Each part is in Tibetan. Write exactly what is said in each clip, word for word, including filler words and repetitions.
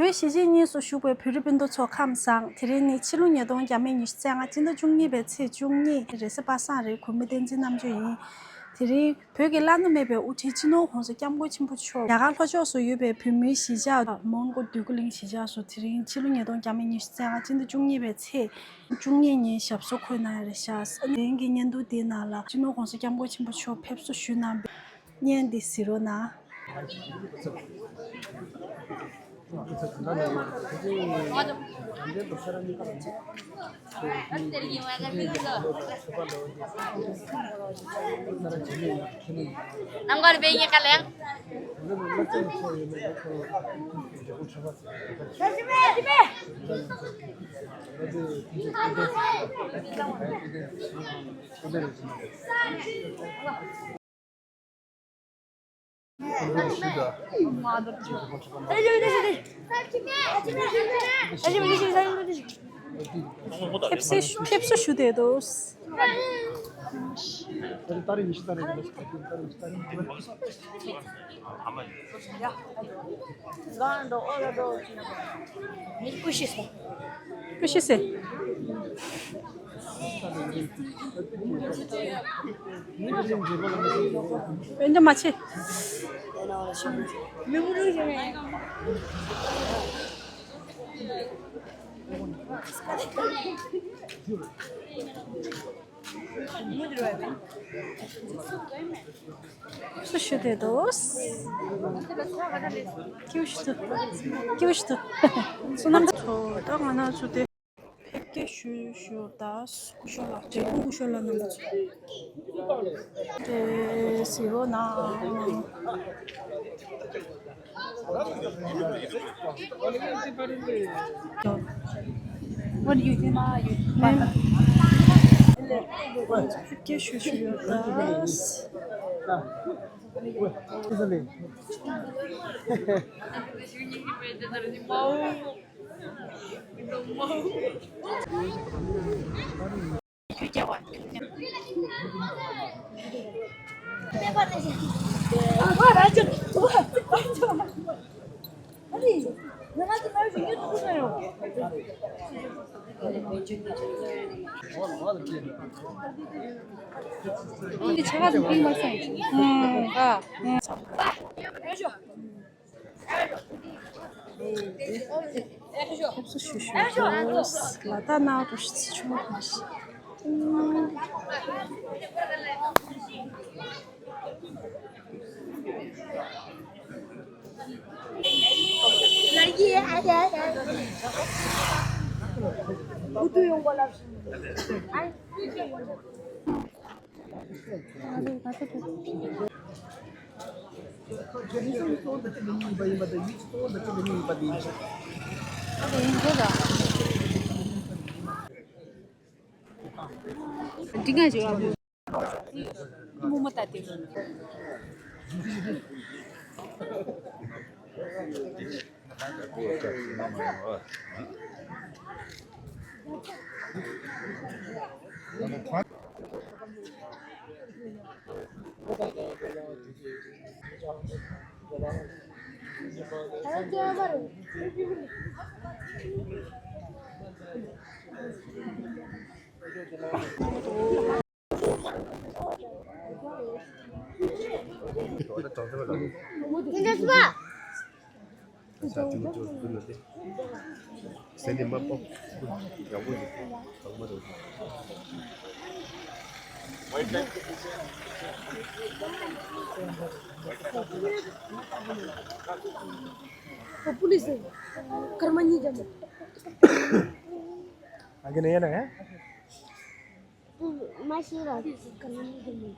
བོད་གཞིས་བྱེས་གཉིས་སུ་བཞུགས་པའི་བོད་རིགས་སྤུན་ཟླ་ཚོ་ཁམས་བཟང་། དེ་རིང་ནི་ཕྱི་ལོ་ཉིས་སྟོང་བརྒྱ་མེད་ཉི་ཤུ་རྩ་ལྔ་སྤྱི་ཟླ་བཅུ་གཉིས་པའི་ཚེས་བཅུ་གཉིས། རེས་གཟའ་པ་སངས་རེད། གུས་མོ་བསྟན་འཛིན་རྣམ་དཔྱོད་ཡིན། དེ་རིང་བོད་ཀྱི་བླ་ན་མེད་པའི་དབུ་ཁྲིད་སྤྱི་ནོར་༸གོང་ས་༸སྐྱབས་མགོན་ཆེན་པོ་མཆོག་རྒྱ་གར་ལྷོ་ཕྱོགས་སུ་ཡོད་པའི་བོད་མིའི་གཞིས་ཆགས་མོན་གྷོ་འདོད་རྒུ་གླིང་གཞིས་ཆགས་སུ་དེ་རིང་ཕྱི་ལོ་ཉིས་སྟོང་བརྒྱ་མེད་ཉི་ཤུ་རྩ་ལྔ་སྤྱི་ཟླ་བཅུ་གཉིས་པའི་ཚེས་བཅུ་གཉིས་ཉིན་ཞབས་སོར་འཁོད་གནང་ཡ་རེད་ཤག་དེ་རིང་གི་བརྙན་ཐུང་འདིའི་ནང་ལ་སྤྱི་ནོར་༸གོང་ས་༸སྐྱབས་མགོན་ཆེན་པོ་མཆོག་ཕེབས་བསུ་ཞུས་གནང་བའི་བརྙན་འདི་གཟིགས་རོགས་གནང་། ཕེབས་བསུ་ཕེབས་བསུ་ཞུ་བསྡད་འདུག་ཀུ་ཤུ་ཟེར། འོན་ཏེ་མ་ཆེ། སུ་ཞུ་དེ་དོ། ཀྱུ་ཞུ་དུ། ཀྱུ་ཞུ་དུ། སུ་ནམ་ཚོ་ད་ང་ན་ཚོ་དེ། ཕེབས་སྐྱེལ་ཞུ་ཞུ་ད། སྐུ་ཞབས་ལགས། འབྲས་སྤུངས་སྐུ་ཞབས་ལགས་རྣམ་པ་ཚོ། དེ་གཟིགས་རོགས་གནང་། What do you think? ཕེབས་སྐྱེལ་ཞུ་ཞུ་ཡོད་ད། ཕེབས་བསུ་ཞུ་ཞུ་ལ་ད་ནང་དུ་ཆུང་མ་ཞིག་འདི་ང་ཅིག་ཨ་ཁུ། མུ་མ་ལྟ་དེ། पुलिस कर्मा नहीं जाना। आगे नहीं आना है। मासी रात कर्मा नहीं जाना।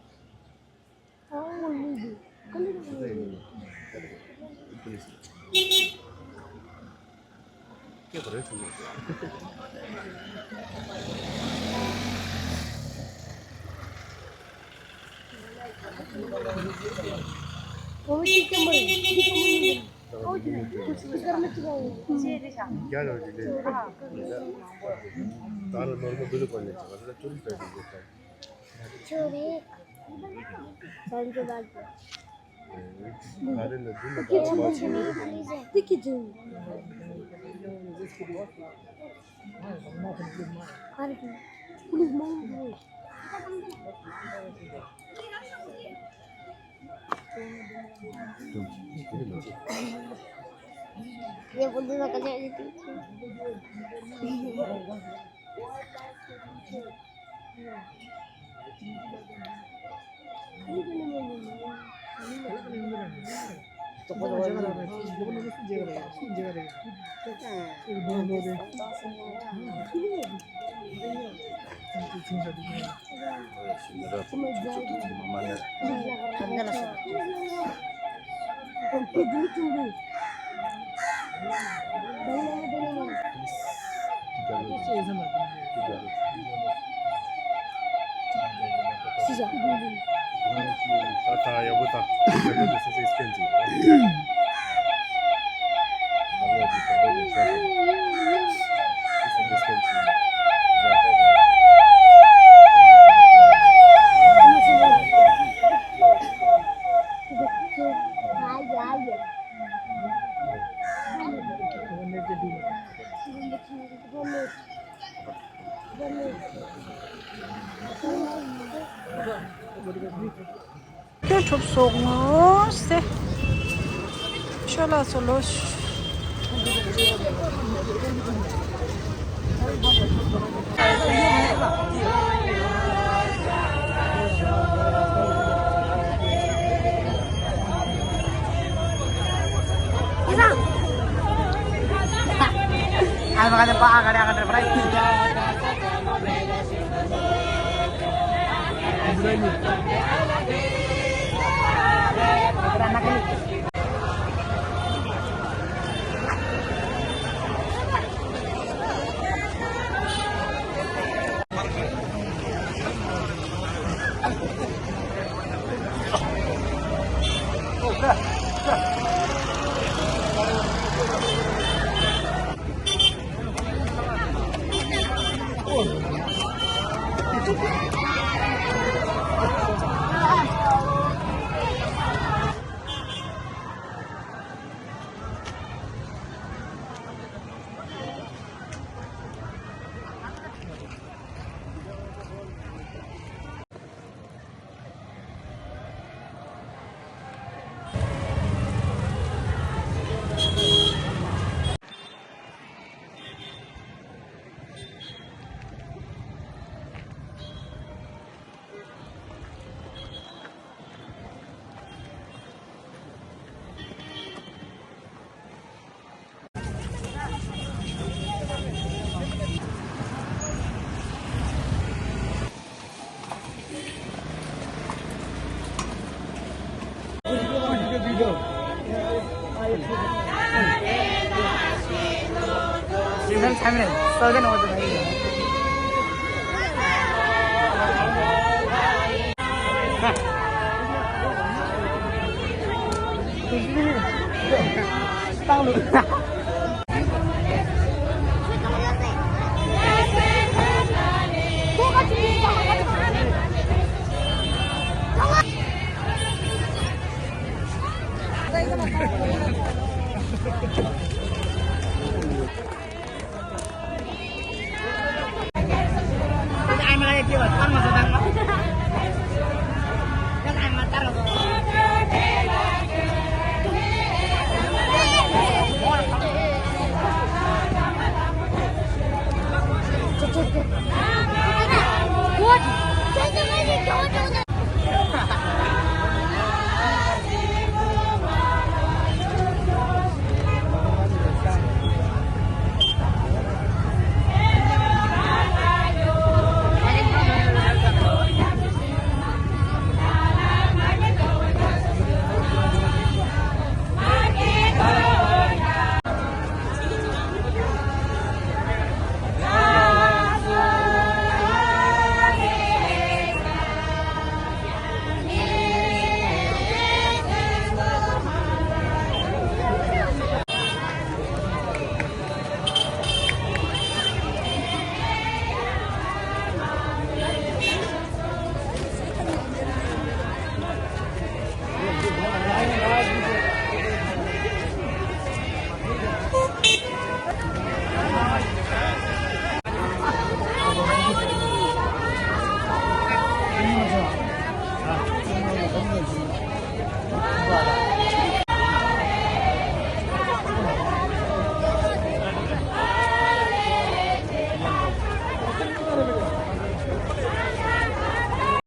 ཁྱོད་གྲུབ་སོང་ངོ་སེ། ཤོ་ལ་སོ་ལོ།